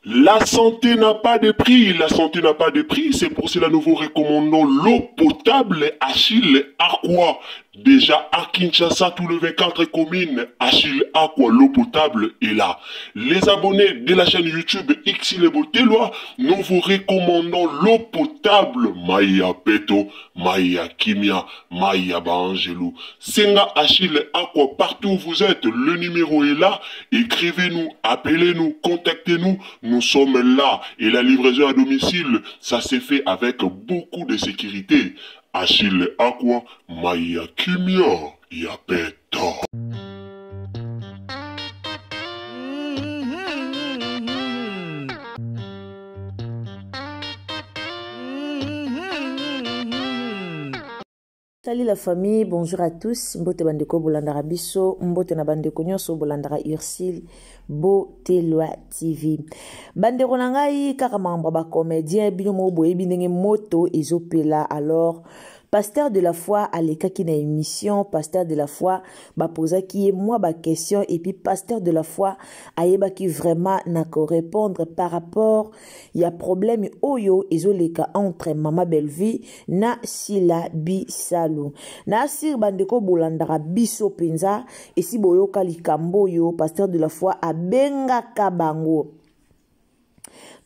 La santé n'a pas de prix, la santé n'a pas de prix, c'est pour cela nous vous recommandons l'eau potable Achille Aqua. Déjà à Kinshasa, tous les 24 communes, Achille Aqua, l'eau potable est là. Les abonnés de la chaîne YouTube Xile Boteloi, nous vous recommandons l'eau potable Maya Peto, Maya Kimia, Maya Baangelou. Senga Achille Aqua, partout où vous êtes, le numéro est là. Écrivez-nous, appelez-nous, contactez-nous. Nous sommes là. Et la livraison à domicile, ça s'est fait avec beaucoup de sécurité. Achille Aqua, Maya Kimia, Yapeto. Salut la famille, bonjour à tous. Mbote bandeko bolandaka biso, mbote na bandeko nyonso bolandaka Ursule Botelwa TV. Bandeko na ngai kaka makambo ya ba comédien bino moko boyebi ndenge moto ezopela alors Pasteur de la foi alekaki na émission, pasteur de la foi bapozaki ye mwa ba question et puis pasteur de la foi ayebaki vraiment na ko répondre par rapport ya problème oyo ezoleka entre mama Bellevue na Sila Bisalu. Na asir bandeko bolandaka biso penza esi boyoka likambo oyo pasteur de la foi abengaka bango.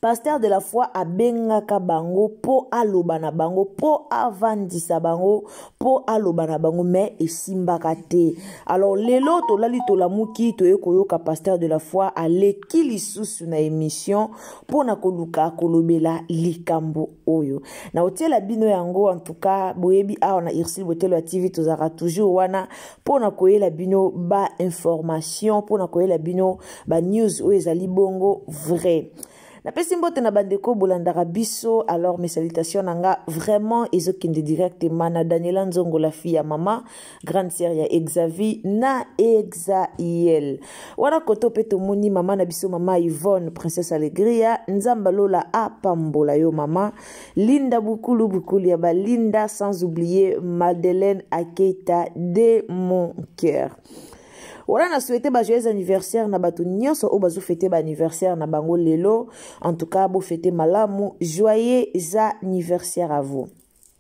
Pasteur de la foi abengaka bango po aloba na bango, po avandisa bango, po aloba na bango, mais esimbaka te. Alors lelo tolali tolamuki toye koyoka pasteur de la foi aleki lisusu na émission po na koluka kolobela likambo oyo. Na otiela bino yango en tout cas boyebi awa na Ursule Botelwa ya TV tozalaka toujours wana po na koyela bino ba information, po na koyela bino ba news oyo ezali bongo vrai. Napesi mbote na bandeko bolandaka biso, alors mes salutations na nga vraiment ezokende directement na Daniela Nzongo la fille ya mama, grande sœur ya Exavi na Exael. Wana koto pe tomoni mama na biso mama Yvonne Princesse Alegria, Nzamba Lola apambola yo mama, Linda Bukulu Bukulu ya ba Linda, sans oublier Madeleine Akeita de mon cœur. Wana na souhaité ba joyeux anniversaire na bato nyonso oyo bazo fêter ba anniversaire na bango lelo. En tout cas, bo fêter malamu, joyeux anniversaire à vous.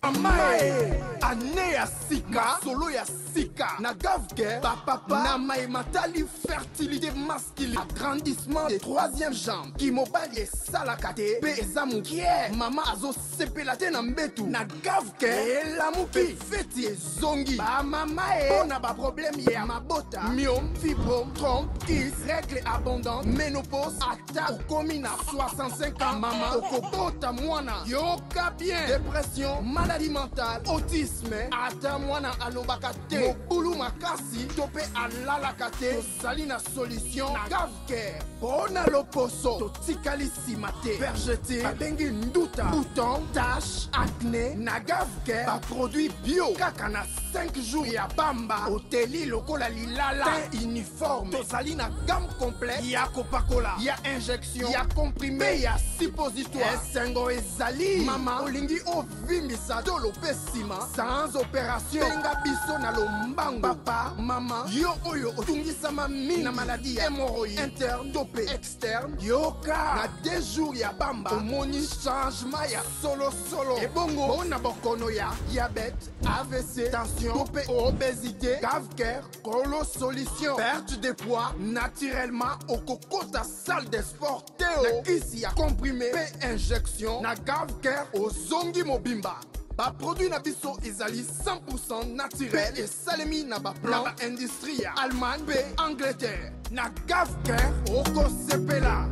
Amae, année ya sika, solo ya sika, na gavke, ba papa, na mai matali fertilité masculine, agrandissement des troisième jambe, ki mobali esalaka te, pe eza mokie, mama azo sepela te na mbetu, na gavke, elamuki, feti ezongi, ba mama e, pona ba problème ya mabota, myome, fibrome, trompe, kyste, règle abondante, ménopause, ata okomi na 65 ans, mama okobota mwana, yoka bien, dépression, maladie mentale, autisme, ata mwana alobaka te, mobulu makasi, to pe alalaka te, tozali na solution na Gavcare. Pona loposo, totikali nsima te. Vergeture, babengi nduta, bouton, tache, acné, na Gavcare, ba produit bio, kaka na 5 jours ya pamba, oteli lokola lilala, teint uniforme, tozali na gamme complète ya kopakola, ya injection, ya comprimé, ya suppositoire. Esengo ezali, mama, olingi ovimbisa tolo pe nsima, sans opération, benga biso na lombango. Papa, mama, yo oyo otungisama mingi na maladie ya hémorroïde interne to pe externe, yoka na 2 jours ya pamba, omoni changement ya solo solo. Ebongo mpona bokono ya diabète, AVC, tension to pe obésité, Gavcare kolo solution. Perte de poids naturellement, okokota salle de sport teo na kisi ya comprimé pe injection na Gavcare ozongi mobimba. Baproduit na biso ezali 100 naturel mpe esalemi na baplan na baindustrie ya Allemagne mpe Angleterre. Na Gavcare okosepela.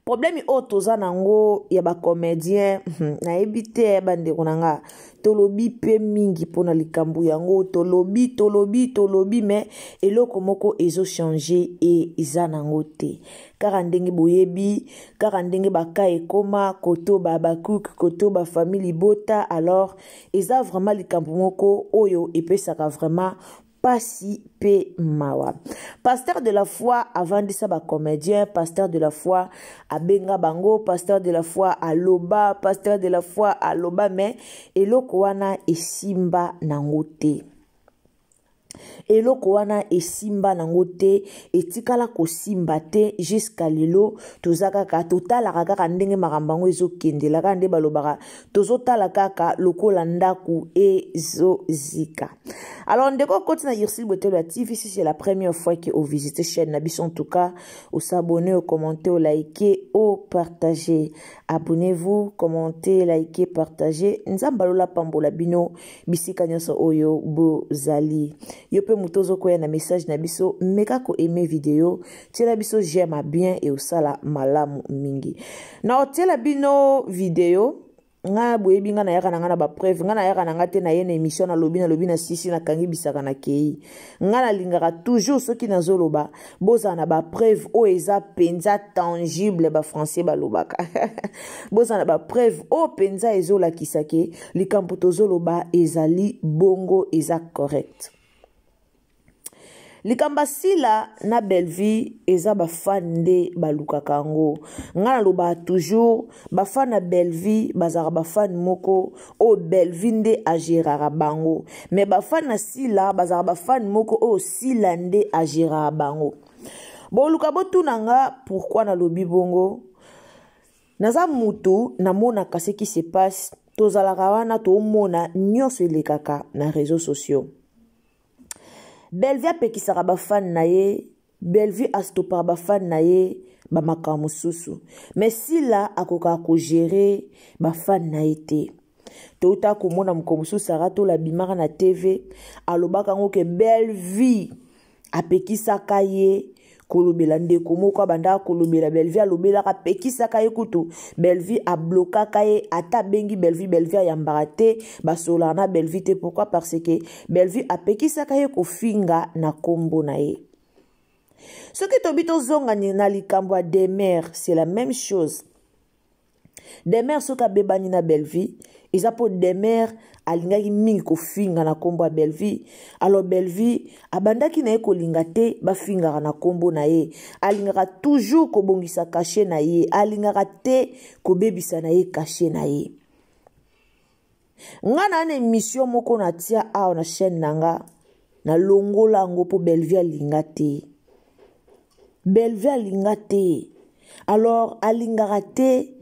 Problème oyo toza nango ya bacomédien, nayebi te, bandeko na nga. Tolobi mpe mingi mpona likambo yango, tolobi, tolobi, tolobi, mais eloko moko ezochange eza nango te. Kaka ndenge boyebi, kaka ndenge baka ekoma koto babakuk, koto bafamille libota. Alors eza vraiment likambo moko oyo epesaka vraiment pasi mpe mawa. Pasteur de la foi avandisa bacomédien, pasteur de la foi abenga bango, pasteur de la foi aloba, pasteur de la foi aloba, mais eloko wana esimba nango te. Eloko wana esimba nango te, etikala kosimba te jusqu'à lelo. Toza kaka totalaka kaka ndenge makambo yango ezokendela, kaka nde balobaka, tozotala kaka lokola ndako ezozika. Alors ndeko okoti na Ursile Botelo ya TV, si c'est la première fois que ovisite chaîne na biso, en tout cas osabonne, ocommente, olike, opartage. Abonnez-vous, commentez, likez, partagez. Nzambe alola pambola bino bisika nyonso oyo bozali. Yo mpe moto ozokoya na message na biso, meka koaime video, tiela biso j'aime bien e osala malamu mingi. Na otiela bino video nga, boyebi nga nayaka na nga na bapreuve. Nga nayaka na nga te naye na émission, nalobi, nalobi na sisi, nakangi bisaka, na kei. Nga nalingaka toujours soki nazoloba, bozala na bapreuve oyo eza mpenza tangible. Bafrançais balobaka, bozala na bapreuve oyo mpenza ezolakisa ke likambo tozoloba ezali bongo, eza correct. Likambo asila na Bellevue eza bafan nde balukaka yango. Ngai nalobaka toujours, bafan na Bellevue bazalaka bafan moko oyo Bellevue nde agéraka bango, mais bafan na Sila bazalaka bafan moko oyo Sila nde agéraka bango. Boluka botuna nga pourquoi nalobi bongo. Naza mutu namonaka ce qui se passe. Tozalaka wana, tomona nyonso elekaka na réseaux sociaux. Bellevue apekisaka bafan na ye, Bellevue astopaka bafan na ye bamakambo mosusu, mais Sila akokaka kogérer bafan na ye te. Touta komona moko mosusu, Sara Tola abimaka na TV, alobaka yango ke Bellevue apekisaka ye kolobela ndeko moko abandaka kolobela Bellevue. Alobelaka, apekisaka ye, kutu Bellevue ablokaka ye. Ata abengi Bellevue, Bellevue ayambaka te, basololaka na Bellevue te. Pourquoi? Parce que Bellevue apekisaka ye kofinga na nkombo na ye. Soki tobi tozonga na likambo ya Demer, c'est la même chose. Demer soki abebani na Bellevue, eza mpo Demer alingaki mingi kofinga na nkombo ya Bellevue. Alors Bellevue abandaki na ye kolinga te bafingaka na nkombo na ye. Alingaka toujours kobongisa cachet na ye, alingaka te kobebisa na ye cachet na ye. Nga na na émission moko natia awa na chaîne na nga, nalongola yango mpo Bellevue alinga te. Bellevue alinga te, alors alingaka te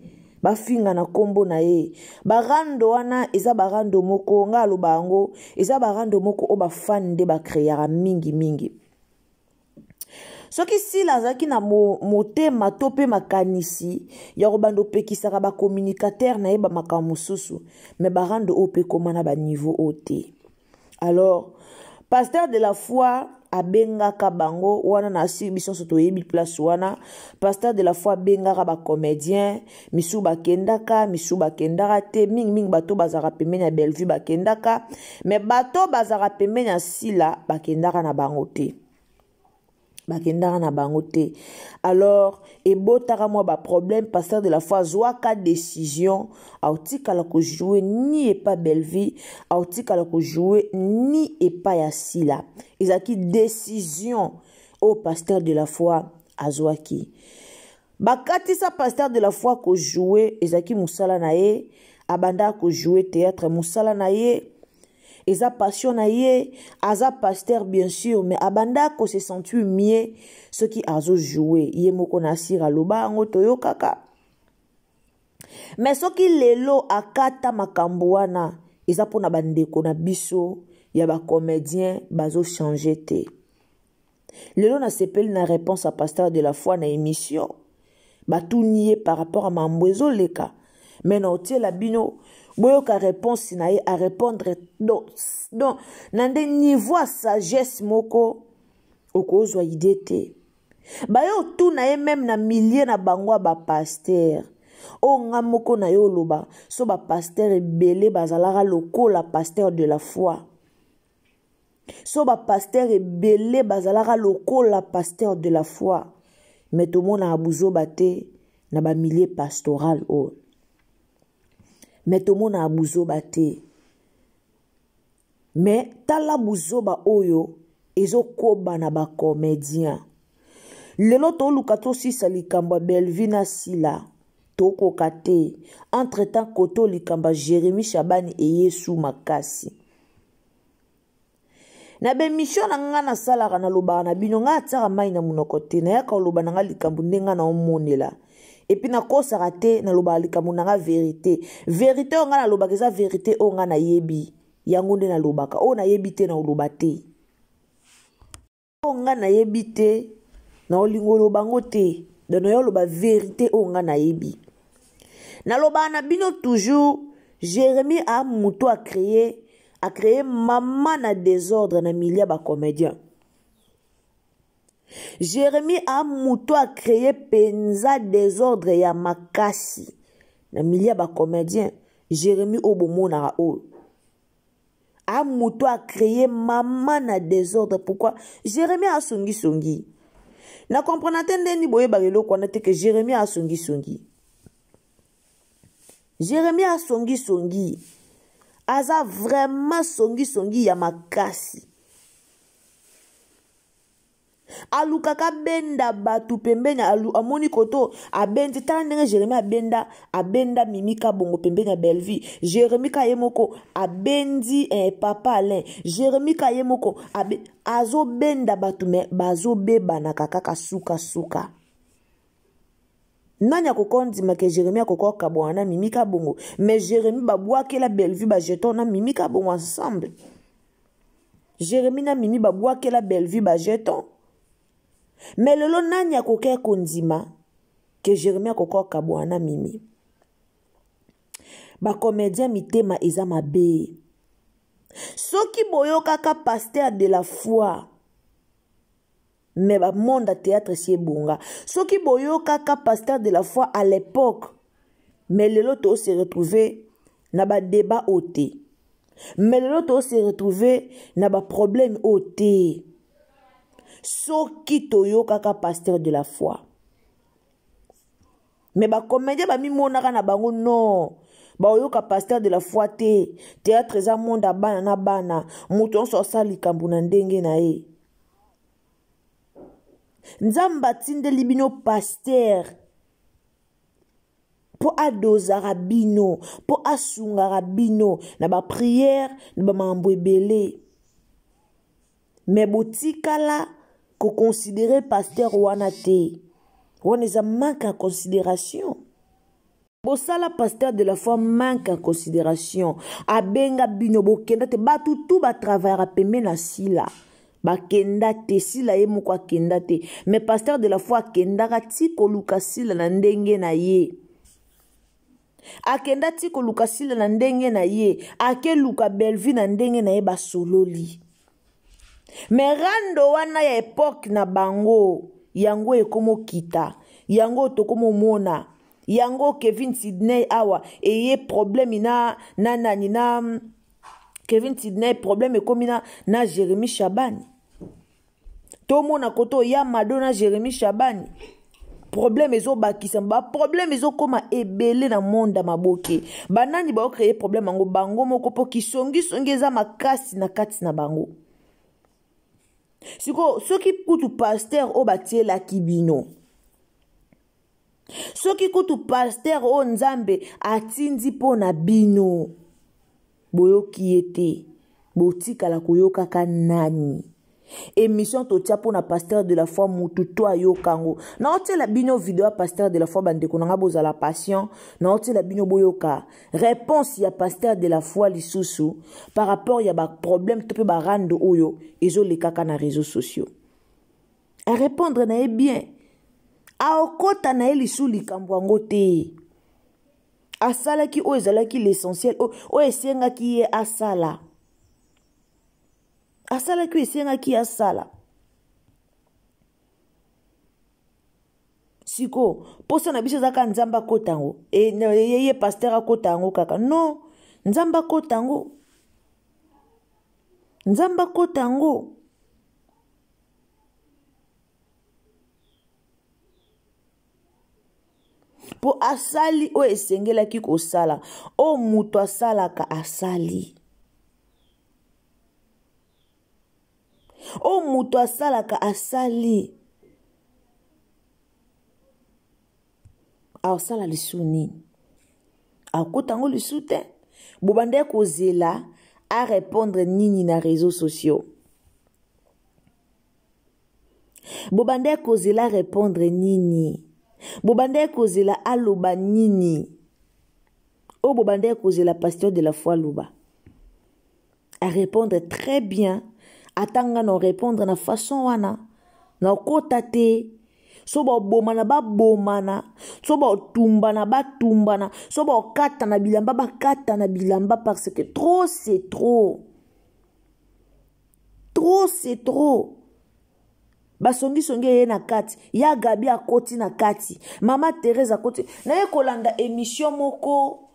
bafinga na nkombo na ye. Barando wana eza barando moko, nga aloba yango, eza barando moko oyo bafan nde bacréaka mingimingi. Soki Sila azalaki na motema to mpe makanisi ya kobanda opekisaka bacommunicateur na ye bamakambo mosusu, mais barando oyo mpe ekóma na baniveau oyo te. Alors pasteur de la foi abengaka bango wana na asiri, biso nyonso toyebi place wana. Pasteur de la foi abengaka bacomédien misusu, bakendaka, misusu bakendaka te. Mingimingi bato bazalaka pembeni ya Bellevue bakendaka, mais bato bazalaka pembeni ya Sila bakendaka na bango te, bakendaka na bango te. Alors ebotaka mwa baproblème. Pasteur de la foi azwaka décision, aotikala kojoue ni epa Bellevue, aotikala kojoue ni epa ya Sila. Ezalaki décision oyo pasteur de la foi azwaki. Bakatisa pasteur de la foi kojoue, ezalaki mosala na ye. Abandaka kojoue théâtre, mosala na ye eza passion na ye. Aza pasteur bien sûr, mais abanda kose sentir mieux soki azojoue ye moko. Na asir aloba yango, toyokaka. Mais soki lelo akata makambo wana, eza mpona bandeko na biso ya bacomédien bazochange te. Lelo nasepeli na réponse ya pasteur de la foi na émission. Batuni ye par rapport a mambo ezoleka. Mais na otiela bino boyoka réponse na ye, arépondre donc, donc na nde niveau ya sagesse moko okozwa idée te. Baye otuna ye meme na milieu na bango ya bapaster oyo nga moko na yo oloba so bapaster ebele bazalaka lokola pasteur de la foi, so bapaster ebele bazalaka lokola pasteur de la foi, me tomonaka buzoba te na bamilie pastoral oyo, me tomonaka buzoba te. Me tala buzoba oyo ezokoba na bacomédien lelo. Toluka tosisa likambo ya Bellevue na Sila, tokoka te. Entre temps koto likambo ya Jérémi Shabani eyesu makasi na bemission na nga nasalaka. Nalobaka na bino, ngai atiaka mai na monoko te, nayaka koloba na nga likambo nde nga naomonela, et puis nakosaka te. Nalobaka likambo na nga vérité. Vérité oyo ngai nalobaka eza vérité oyo ngai nayebi, yango nde nalobaka. Oyo nayebi te, naoloba te. Oyo ngai nayebi te, na olingo oloba yango te. Donc nayo oloba vérité oyo ngai nayebi. Nalobaka na bino toujours, Jérémie a moto acréé mama na désordre na milieu ya bacomédien. Jérémie a moto acréé mpenza désordre ya makasi na milieu ya bacomédien. Jérémie oyo bomonaka oyo a moto acréé mama na désordre. Pourquoi Jérémie asongisongi? Na comprendre te ndeni boyebaka eloko wana te ke Jérémie asongisongi. Jérémie asongisongi, aza vraiment songisongi ya makasi. Alukaka benda bato pembeni, amoni koto abendi. Tala ndenge Jérémi abenda Mimi Kabongo pembeni ya Bellevue. Jérémi ka ye moko abendi papa Alain. Jérémi ka ye moko azobenda bato, me bazobebanaka kaka sukasuka. Nani akokondima ke Jérémi akoka kokabwana na Mimi Kabongo? Mais Jérémi babwakela Bellevue bajeton na Mimi Kabongo ensemble. Jérémi na Mimi babwakela Bellevue bajeton. Mais lelo nani akoki kondima ke Jérémi akoka kokabwana na Mimi? Bacomédien mitema eza mabe. Soki boyokaka pasteur de la foi, me bamonde ya théâtre esi ebonga. Soki boyokaka pasteur de la foi à l'époque, mais lelo tose retrouve na badébat oyo te, mais lelo tose retrouve na baproblème oyo te, soki toyokaka pasteur de la foi. Mais bacomédien bamimonaka na bango non, baoyoka pasteur de la foi te. Théâtre eza monde ya bana na bana, moto nyonso asala likambo na ndenge na ye. Nzambe atindeli bino pasteur mpo adozaka bino, mpo asungaka bino na baprière, na bamakambo ebele. Me botikala koconsidérer pasteur wana te. Wana eza manque ya considération. Bosala pasteur de la foi manque ya considération. Abenga bino, bokenda te. Bato tu batravaillaka pembe na Sila bakenda te. Sila ye moko akenda te, mais pasteur de la foi akendaka ti koluka Sila na ndenge na ye. Akenda ti koluka Sila na ndenge na ye, akeluka Bellevue na ndenge na ye, basololi. Me rando wana ya époque na bango, yango ekomokita, yango tokomomona yango. Kevin Sydney awa eye problème na nani, na Kevin Sydney, problème ekomi na Jérémi Shabani. Tomona koto ya Mado na Jérémi Shabani, problème ezobakisa, baproblème ezokóma ebele na monde ya maboke. Banani baocréer problème yango? Bango moko, mpo kisongisongi eza makasi na kati na bango. Sikoyo soki kutu pasteur oyo batielaki bino, soki kutu pasteur oyo Nzambe atindi mpo na bino, boyoki ye te, botikala koyokaka nani? Émission totia mpona pasteur de la foi, mutu to ayoka yango. Naotiela bino video ya pasteur de la foi. Bandeko na nga, bozala patient, naotiela bino boyoka réponse ya pasteur de la foi lisusu par rapport ya baproblème to mpe barando oyo ezolekaka na réseaux sociaux. Arépondre na ye bien, aokota na ye lisu likambo yango te. Asalaki oyo ezalaki l'essentiel, oyo esengaki ye asala. Asalaki oyo esengaki ye asala. Siko posa na biso ezaka Nzambe akota yango. E, ye, ye pasteur akota yango kaka. Non, Nzambe akota yango. Nzambe akota yango. Mpo asali oyo esengelaki kosala. Oyo moto asalaka asali. Oyo moto asalaka asali. Asala lisu nini? Akota yango lisu te. Bobanda kozela a répondre nini na réseaux sociaux? Bobanda kozela répondre nini? Bobanda kozela aloba nini? Oyo bobanda kozela pasteur de la foi aloba. A répondre très bien. Atanga na répondre na façon wana. Na kota te. So ba bomana ba bomana, so ba tumbana ba tumbana, so ba kata na bilamba ba kata na bilamba, parce que trop c'est trop. Trop c'est trop. Basongisongi eye na kati, ya Gabi akoti na kati, Mama Thérèse akoti. Naye kolanda émission moko,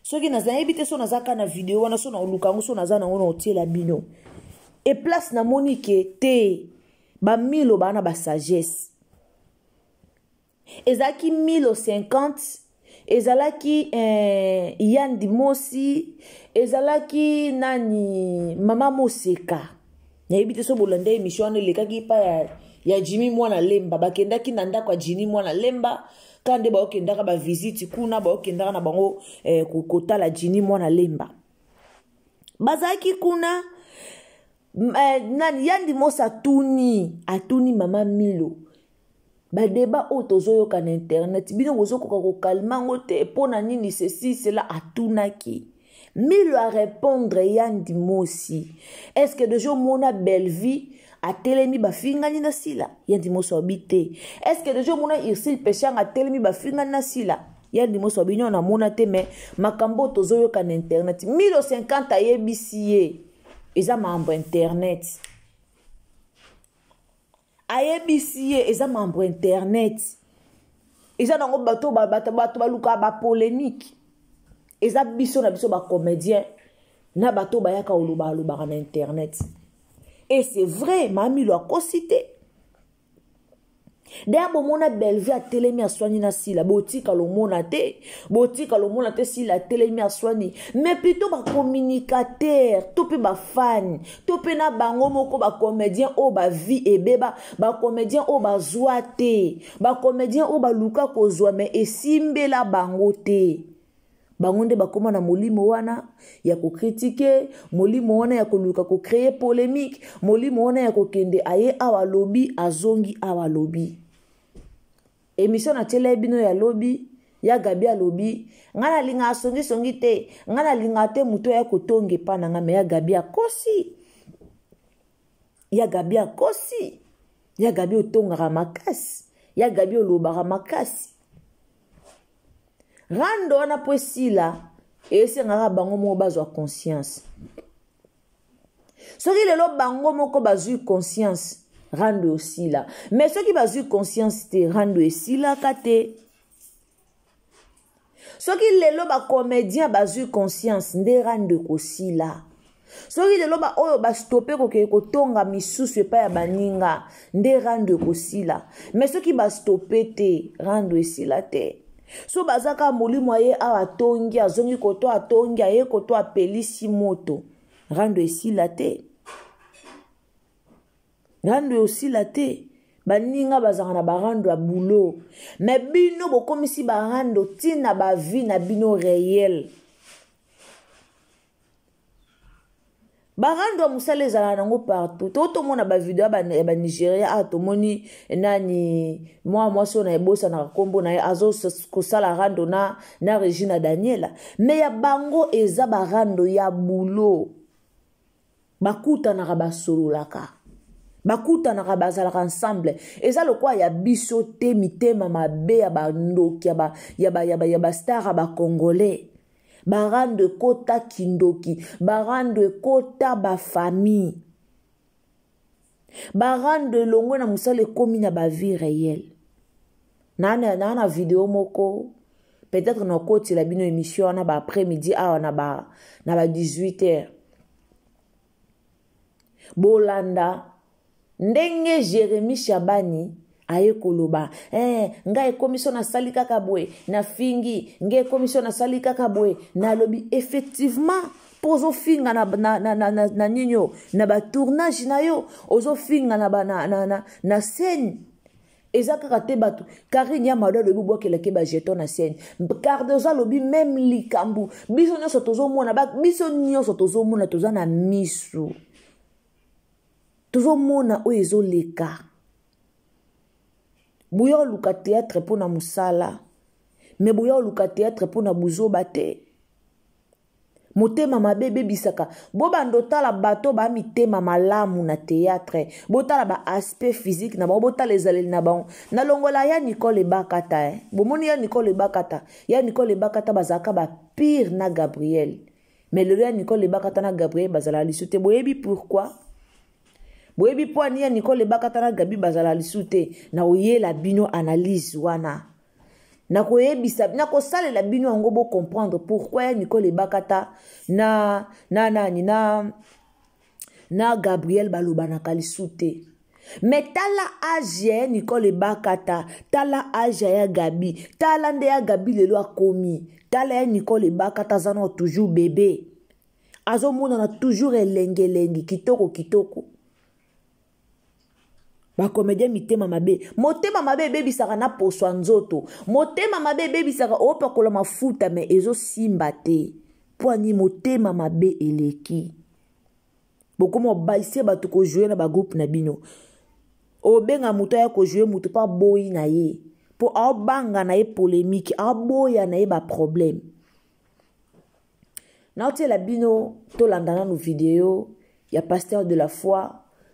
soki naza nayebi te so naza ka na video wana, so na oluka yango, so naza nango na otiela bino. E place namoni ke te, ba milo bana ba sagesse. Ezalaki milo 50, ezalaki Yandi Mosi, ezalaki nani Mama Moseka. Nayebi te so bolanda émission wana elekaki pa ya Jimmy Mwana Lemba. Bakendaki na ndako ya Jimmy Mwana Lemba, kaka nde baokendaka ba visite kuna, baokendaka na bango kotala Jimmy Mwana Lemba. Bazalaki kuna, nani Yandi Mosi atuni Mama Milo. Ba débat oyo tozoyoka na internet, bino bozokoka kokalma yango te, mpo na nini ceci cela? Atunaki Milo a répondre Yandi Mosi, est-ce que déjà omona Bellevue atelemi bafingani na Sila? Yandi Mosi alobi te. Est-ce que déjà omona Ursule Peshanga atelemi bafingani na Sila? Yandi Mosi alobi non, namona te, mais makambo oyo tozoyoka na internet, Milo 50 ayebisi ye eza mambo internet. Ayebisi ye eza mambo internet. Eza nango bato ba, bato, bato baluka ba polémique. Eza biso na biso ba comédien na bato bayaka koloba alobaka na internet. Et c'est vrai, Mama Milo akosi te. D'ailleurs, bomona Bellevue atelemi aswani na Sila, botika lomona te, botika lomona te Sila atelemi aswani, mais plutôt ba communicateur, to pe ba fan, to pe na bango moko ba comédien oyo ba vie ebeba, ba comédien oyo ba zwa te, ba comédien oyo ba luka kozwa mais esimbela bango te. Bango nde bakoma na molimo wana ya kokritike, molimo wana ya koluka kocréer polémique, molimo wana ya kokende aye awa lobi, azongi awa lobi. Émission na tiela bino ya lobi, ya Gabi alobi, nga nalinga asongi-songi te, nga nalinga te moto ya kotonga epa na nga, me ya Gabi akosi. Ya Gabi akosi. Ya Gabi otongaka makasi, ya Gabi olobaka makasi. Rando wana po esila, esengaka bango moko bazwa conscience. Soki lelo bango moko bazwi conscience, rando esila. Mais soki bazwi conscience te, rando esilaka te. Soki lelo ba comédien bazwi conscience, nde rando ekosila. Soki lelo ba oyo ba stoppe kokende kotonga misusu epai ya baninga, nde rando ekosila. Mais soki ba stoppe te, rando esila te. So bazaka molimo aye awa atongi, azongi koto atongi, aye koto apelisi moto, rando esila te. Rando esila te. Baninga bazaka na barando ya boulot, mais bino bokomisi barando tina ba vie na bino réel. Barando ya mosala ezalaka nango partout. To tomona ba video ya ba Nigeria, ah, tomoni nani mwa mwasi oyo na ebosanaka kombo na ye, azo kosala rando na Regina Daniela. Mais ya bango eza barando ya boulot. Bakutanaka, basololaka. Bakutanaka, bazalaka ensemble. Eza lokola ya biso te, mitema mabe ya bandoki ya ba, ya ba, ya ba, ya ba star ya bacongolais. Barando ekota kindoki, barando ekota bafamille, barando elongwe na mosala, ekomi na bavie réelle. Naa na, na, na video moko, peut-être nakotela bino émission wana ba après midi awa na ba 18 heures. Bolanda ndenge Jérémi Shabani aye koloba: "Ngai ekomi so nasali kaka boye, nafingi ngai, ekomi so nasali kaka boye, nalobi." Effectivement, mpo ozofinga na, na, na, na, na, na nini oyo, na batournage na yo, ozofinga na, ba, na, na, na, na scène. Eza kaka te bato. Karine ya Mado alobi bwakelaki bajeton na scène. Cardozo alobi même likambo. Biso nyonso tozomona, biso nyonso tozomona, toza na misu, tozomona oyo ezoleka. Boya oluka théâtre mpo na mosala, me boya oluka théâtre mpo na buzoba te. Motema mabe ebebisaka. Bobanda otala bato ba mitema malamu na théâtre, botala baaspect physique na bango, botala ezaleli na bango. Nalongola ya Nicole Ebakata, eh. Bomoni ya Nicole Ebakata, ya Nicole Ebakata bazalaka bapire na Gabriel, mais lelo ya Nicole Ebakata na Gabriel bazalaka lisu te. Boyebi pourquoi? Boyebi mpo ani ya Nicole Ebakata na Gabi bazala lisu te? Na oyela bino analyse wana, nakoyebisa, nakosalela bino yango, bocomprendre pourquoi ya Nicole Ebakata na nani na Gabriel balobanaka lisu te. Me tala age ya Nicole Ebakata, tala age ya Gabi, tala nde ya Gabi lelo akomi. Tala ya Nicole Ebakata, aza na toujours bébé, azomonana toujours elengelengi, kitoko kitoko. Bacomédien, mitema mabe. Motema mabe ebebisaka na poso ya nzoto. Motema mabe ebebisaka. Opakola mafuta me ezosimba te. Mpo ani? Motema mabe eleki. Bokoma obaise bato kojouer na bagroupe na bino. Obenga moto aya kojouer, moto mpo aboyi na ye, mpo aobanga na ye polémique, aboya na ye baproblème. Naotiela bino, tolanda nanu video ya pasteur de la foi,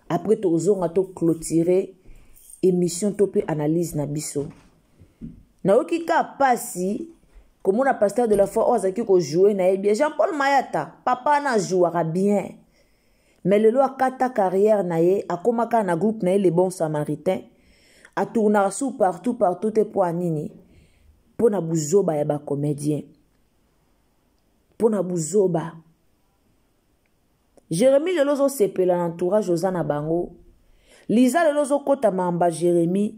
après tozonga toclôturer émission to mpe analyse na biso. Nayoki ka pasi komona pasteur de la foi oyo azalaki kojouer na ye bien, Jean Paul Mayata. Papa na ajouaka bien, mais lelo akata carrière na ye, akomaka na groupe na ye Le Bon Samaritain, atournaka su partout partout te. Mpo anini? Mpo na buzoba ya bacomédien, mpo na buzoba. Jérémi, lelo ozosepela na entourage oza na bango. Liza, lelo ozokɔta mamba Jérémi,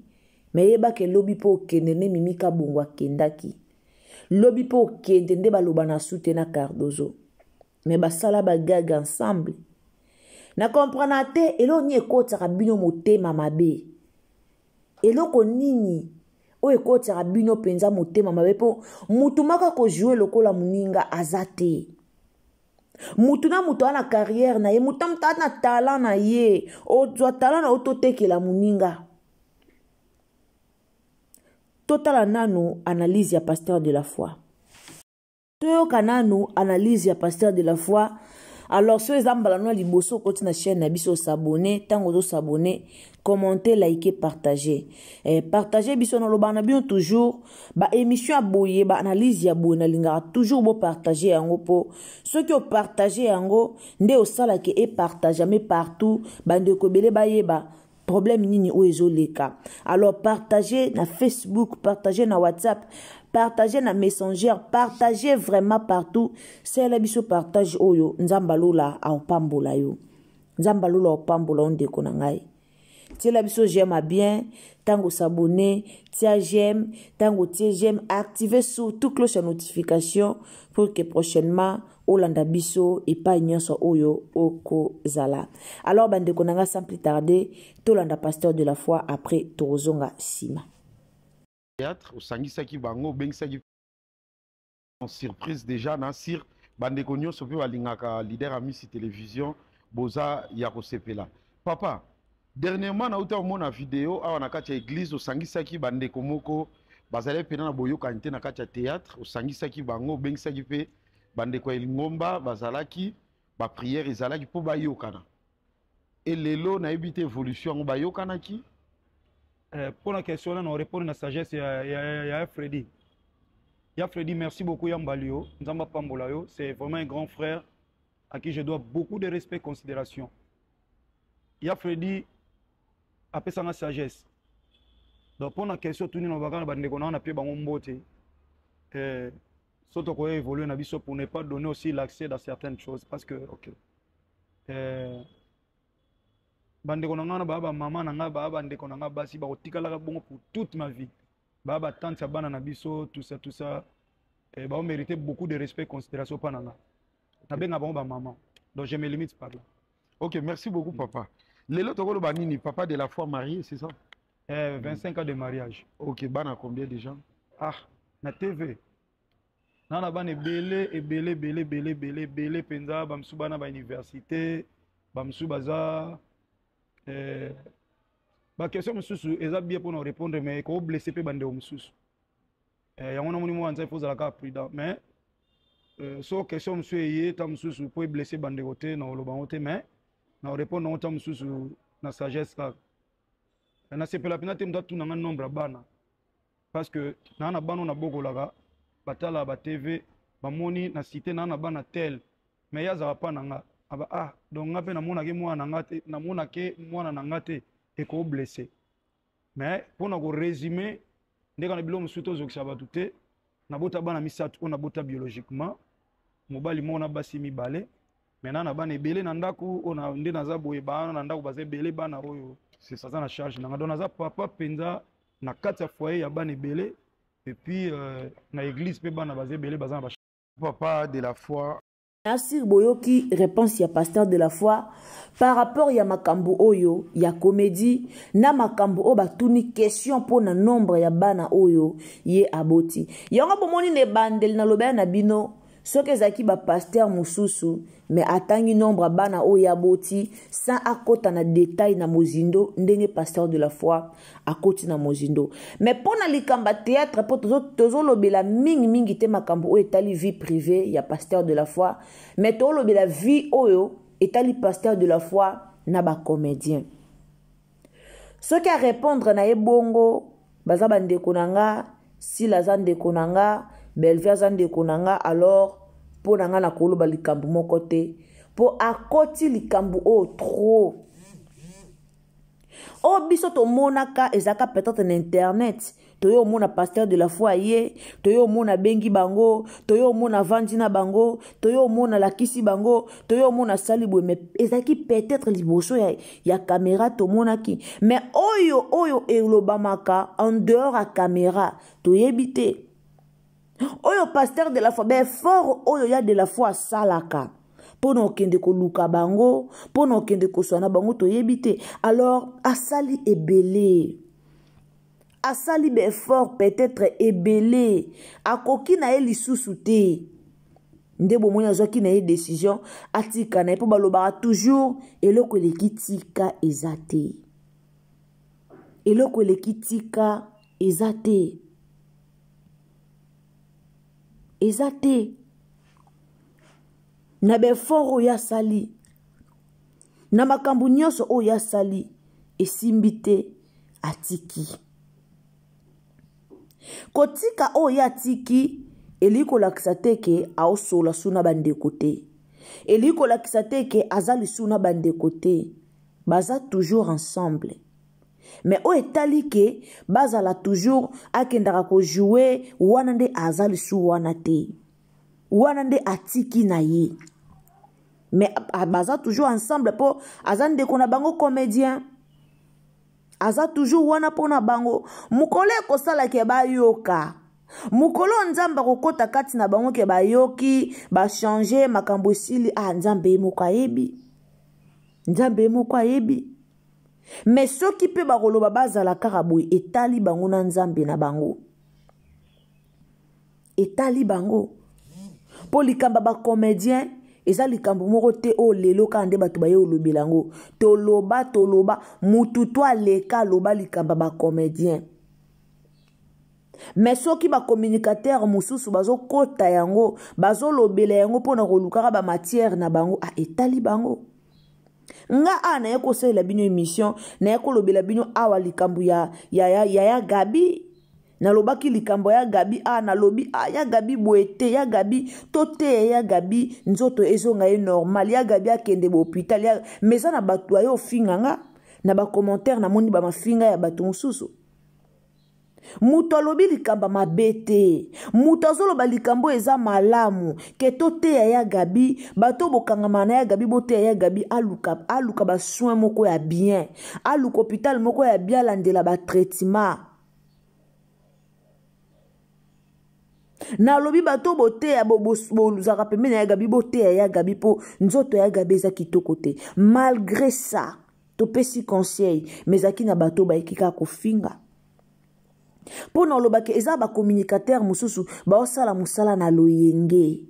me yebaka elobi mpo okende nde Mimi Kabongo akendaki. Lobi mpo okende nde baloba na su te na Cardozo, me basala bagags ensemble. Na comprendre te eloko nini ekotaka bino motema mabe, eloko nini oyo ekotaka bino mpenza motema mabe, mpo mutu moko akojouer lokola moninga aza te. Mutu na mutu aza na carrière na ye, mutu na mutu aza na talent na ye. Ozwa talent na yo, totekela moninga. Totala nanu analyse ya pasteur de la foi, toyoka nanu analyse ya pasteur de la foi. Alors, so eza mbala no ya liboso okoti na chaîne na biso, os'abonner. Ntango ozos'abonner, commenter, liker, partager, partager biso. Nalobaka na bino toujours, baémission ya boye, baanalyse ya boye, nalingaka toujours bopartager yango, mpo soki opartager yango nde osalaka epartageame partout, bandeko ebele bayeba problème nini oyo ezoleka. Alors partager na Facebook, partager na WhatsApp, partager na Messenger, partager vraiment partout. Salela biso partage oyo. Nzambe alola aopambola yo, Nzambe alola aopambola yo, ndeko na ngai. Tiela biso j'aime bien. Ntango os'abonner, tia j'aime. Ntango otie j'aime, active surtout cloche ya notification pour que prochainement olanda biso epai nyonso oyo okozala. Alors bandeko na nga, sans plus tarder, tolanda pasteur de la foi, après tozonga nsima. Théâtre osangisaki bango, obengisaki surprise déjà na sir. Bandeko nyonso mpe balingaka leader Amisi Télévision, boza ya kosepela. Papa, dernièrement nauta komona video awa na kati ya église, osangisaki bandeko moko bazali mpena na boyokani te na kati ya théâtre. Osangisaki bango, obengisaki mpe bandeko ya lingomba, bazalaki baprière ezalaki mpo bayokana. E lelo nayebi te évolution yango bayokanaki. Mpo na question wana, na répondre na sagesse ya Freddy. Ya Freddy, merci beaucoup. Ya Mbalio, Nzambe apambola yo. C'est vraiment un grand frère à qui je dois beaucoup de respect, considération. Ya Freddy apesanga sagesse. Donc mpo na question tuni, na baka na bandeko na wana mpe bango mbote, so tokoya évoluer na biso pour ne pas donner aussi l'accès dans certaines choses, parce que bandeko na ngai na baya, bamama na ngai baya, bandeko na ngai basi bakotikalaka bongo pour toute ma vie, baya batante ya bana na biso, tout ça, tout ça, baomérite beaucoup de respect, considération mpa na ngai. Nabenga bango bamama, donc je me limite par là. Ok, merci beaucoup, papa. Lelo tokoloba nini? Papa de la foi marié, c'est ça? 25 ans de mariage. Ok, bana combien déjà? Ah, na TV na bana ebele, ebele, ebele, ebele, ebele, ebele mpenza. Bamosusu bana bauniversité, bamosusu baza baquestion mosusu eza bien mpona répondre, mais ekoblesse mpe bandeko mosusu. Yango namoni mwa nza, il faut ozala kaka prudent. Mais so question mosusu eye ta mosusu mpo eblesse bandeko te, na oloba yango te, mais na orépondre yango ta mosusu na sagesse kaka. Nasepela mpenza te moto atunanga nombre ya bana, parce que naa na bana oyo nabokolaka, batala ba TV, bamoni na cité naa na bana tel, mais ye azalaka mpa na nga aba. Ah, donc nga mpe namonake mwana na nga te, namonake mwana na nga te, ekoblesse. Mais mpona korésume, ndenge na biloko mosusu tozokisa bato te, nabota bana misato oyo nabota biologiquement, mobali moko na basi mibale. Maintenant na bana ebele na ndako oyo nde naza boye, bana na ndako baza ebele, bana oyo baza na charge na nga. Donc naza papa mpenza na kati ya foyer ya bana ebele, et puis na église mpe bana baza ebele, baza na Papa de la foi. Nasir, boyoki réponse ya pasteur de la foi par rapport ya makambo oyo ya comédie na makambo oyo batuni question mpo na nombre ya bana oyo ye aboti. Yango bomoni na ebandeli nalobela na bino, soki ezalaki bapasteur mosusu, mais atangi nombre ya bana oyo aboti sans akota na détail, na mozindo, ndenge pasteur de la foi akoti na mozindo. Mais mpo na likambo ya théâtre, mpo tozolobela mingimingi te makambo oyo etali vie privée ya pasteur de la foi, mais tozolobela vie oyo etali pasteur de la foi na bacomédien. Soki arépondre na ye bongo, baza bandeko na nga, Sila aza ndeko na nga, Belvi aza ndeko na nga, alors mpo na nga nakoloba likambo moko te, mpo akoti likambo oyo trop. Oyo biso tomonaka ezalaka peut-être na internet, toyo omona pasteur de la foi ye, toyo omona abengi bango, toyo omona avandi na bango, toyo omona alakisi bango, toyo omona asali boye, mais ezalaki peut-être liboso ya caméra tomonaki. Mais oyo elobamaka en dehors ya caméra, toyebi te. Oyo pasteur de la foi, baeffort oyo ya de la foi asalaka mpo na okende koluka bango, mpo na okende koswa na bango, toyebi te. Alors asali ebele, asali baeffort peut-être ebele, akoki na ye lisusu te. Nde bomoni azwaki na ye décision, atika na ye, mpo balobaka toujours eloko eleki tika eza te, eloko eleki tika eza te, eza te. Na baeffort oyo asali, na makambo nyonso oyo asali, esimbi te, atiki. Kotika oyo atiki elingi kolakisa te ke aosola su na bandeko te, elingi kolakisa te ke aza lisu na bandeko te. Baza toujours ensemble, mais oyo etali ke bazala toujours akendaka kojoue wana, nde aza lisu wana te, wana nde atiki na ye. Mais baza toujours ensemble, mpo aza ndeko na bango comédien, aza toujours wana mpo na bango. Mokolo ekosalaka bayoka, mokolo Nzambe akokɔta kati na bango ke bayoki, bachange, makambo esili. Ah, Nzambe ye moko ayebi, Nzambe ye moko ayebi. Mais soki mpe bakoloba bazala kaka boye, etali bango na Nzambe na bango, etali bango. Mpo likambo ya bacomédien eza likambo moko te oyo lelo kaka nde bato baye olobela yango. Toloba, toloba, mutu to aleka aloba likambo ya bacomédien, mais soki bacommunicateur mosusu bazokɔta yango, bazolobela yango mpona kolukaka bamatière na bango, ah, etali bango. Nga awa naye kosalela bino émission, naye kolobela bino awa likambo ya ya ya, ya, ya Gabi. Nalobaki likambo ya Gabi a nalobi a ya Gabi boye te, ya Gabi toteya ya Gabi nzoto ezonga ye normal, ya Gabi akende ba hôpital ya... Mais eza na bato aye ofinga nga na ba commentaire, namoni ba mafinga ya bato mosusu. Moto alobi likambo mabe te, moto azoloba likambo eza malamu ke toteya ya Gabi. Bato bokangama na ya Gabi, boteya ya Gabi aluka, aluka ba soin moko ya bien, aluka hôpital moko ya bien, alandela ba traitement. Nalobi bato boteya, bozalaka pembeni ya Gabi, boteya ya Gabi mpo nzoto ya Gabi eza kitoko te. Malgré ça topesi conseil, mais ezalaki na bato bayeki kaka kofinga. Mpo na olobaki eza bacommunicateur mosusu baosala mosala na loyenge,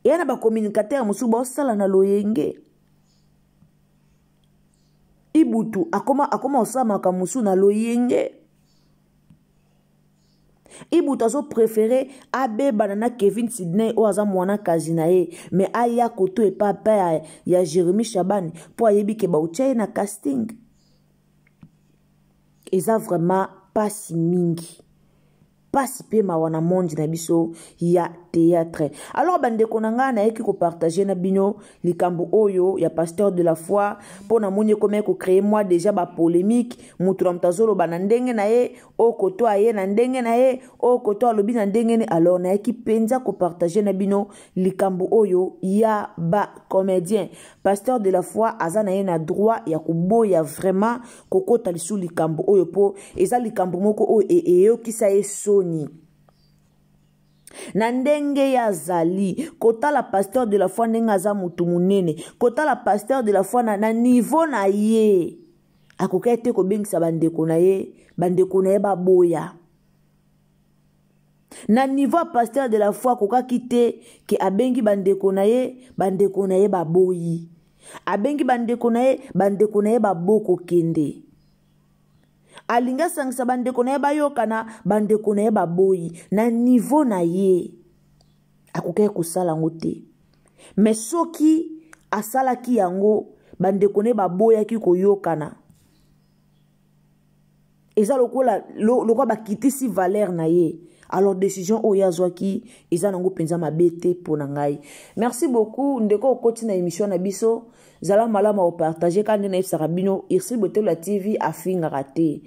eya na bacommunicateur mosusu baosala na loyenge. Ibutu akoma kosala makambo mosusu na loyenge. Ibutu azopréféré abebana na Kevin Sidney oyo aza mwana kazi na ye, mais aya koto epa pa ya Jérémy Chabani mpo ayebi ke bautia ye na casting. Eza vraiment pasi mingi, pasi mpe mawa na monde na biso ya théâtre. Alors bandeko na ngai, nayeki kopartage na bino likambo oyo ya pasteur de la foi mpo namoni ekomaki kocréer mwa déjà bapolémique. Moto na moto azoloba na ndenge na ye, oyo koto aye na ndenge na ye, oyo koto alobi na ndenge ne. Alors nayaki mpenza kopartage na bino likambo oyo ya bacomédien. Pasteur de la foi aza na ye na droit ya koboya vraiment kokota lisusu likambo oyo, mpo eza likambo moko oyo eyokisa ye soni na ndenge ye azali kotala pasteur de la foi ndenge aza motu monene, kotala pasteur de la foi na niveau na ye, akokaki te kobengisa bandeko na ye, bandeko na ye baboya. Na niveau ya pasteur de la foi, akokaki te ke abengi bandeko na ye, bandeko na ye baboyi. Abengi bandeko na ye, bandeko na ye babokokende. Alingi asangisa bandeko na ye, bayokana, bandeko na ye baboyi. Na niveau na ye akokaki kosala yango te, mais soki asalaki yango, bandeko na ye baboyaki koyokana, eza lokola bakitisi valeur na ye. Alors décision oyo azwaki eza nango mpenza mabe te mpo na ngai. Merci beaucoup ndeko okoti na émission na biso. Zala malamu, opartage kaka nde nayebisaka bino. Ursule Botelo ya TV afingaka te,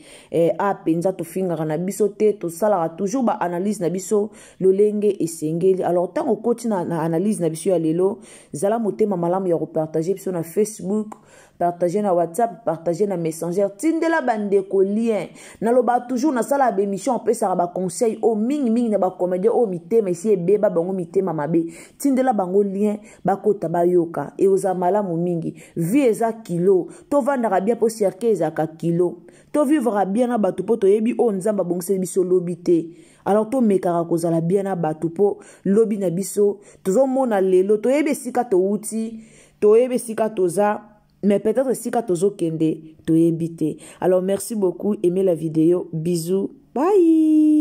a mpenza tofingaka na biso te, tosalaka toujours baanalyse na biso lolenge esengeli. Alors ntango okoti na analyse na biso ya lelo, zala motema malamu ya kopartage biso na Facebook, partage na WhatsApp, partage na Messenger, tindela bandeko lien. Naloba toujours, nasala baémission, opesaka baconseil oyo mingimingi na bacomédien oyo mitema esi ebeba bango, mitema mabe. Tindela bango lien, bakota bayoka, ekozala malamu mingi. Vie eza kilo, tovandaka bien mpo cercueil ezalaka kilo. Tovivra bien na bato mpo toyebi oyo Nzambe abongiseli biso lobi te. Alors tomekaka kozala bien na bato mpo lobi na biso tozomona lelo. Toyebi esika towuti, toyebi esika toza, mais peut-être esika tozokende toyebi te. Alors merci beaucoup, aimez la vidéo, bisous, bye.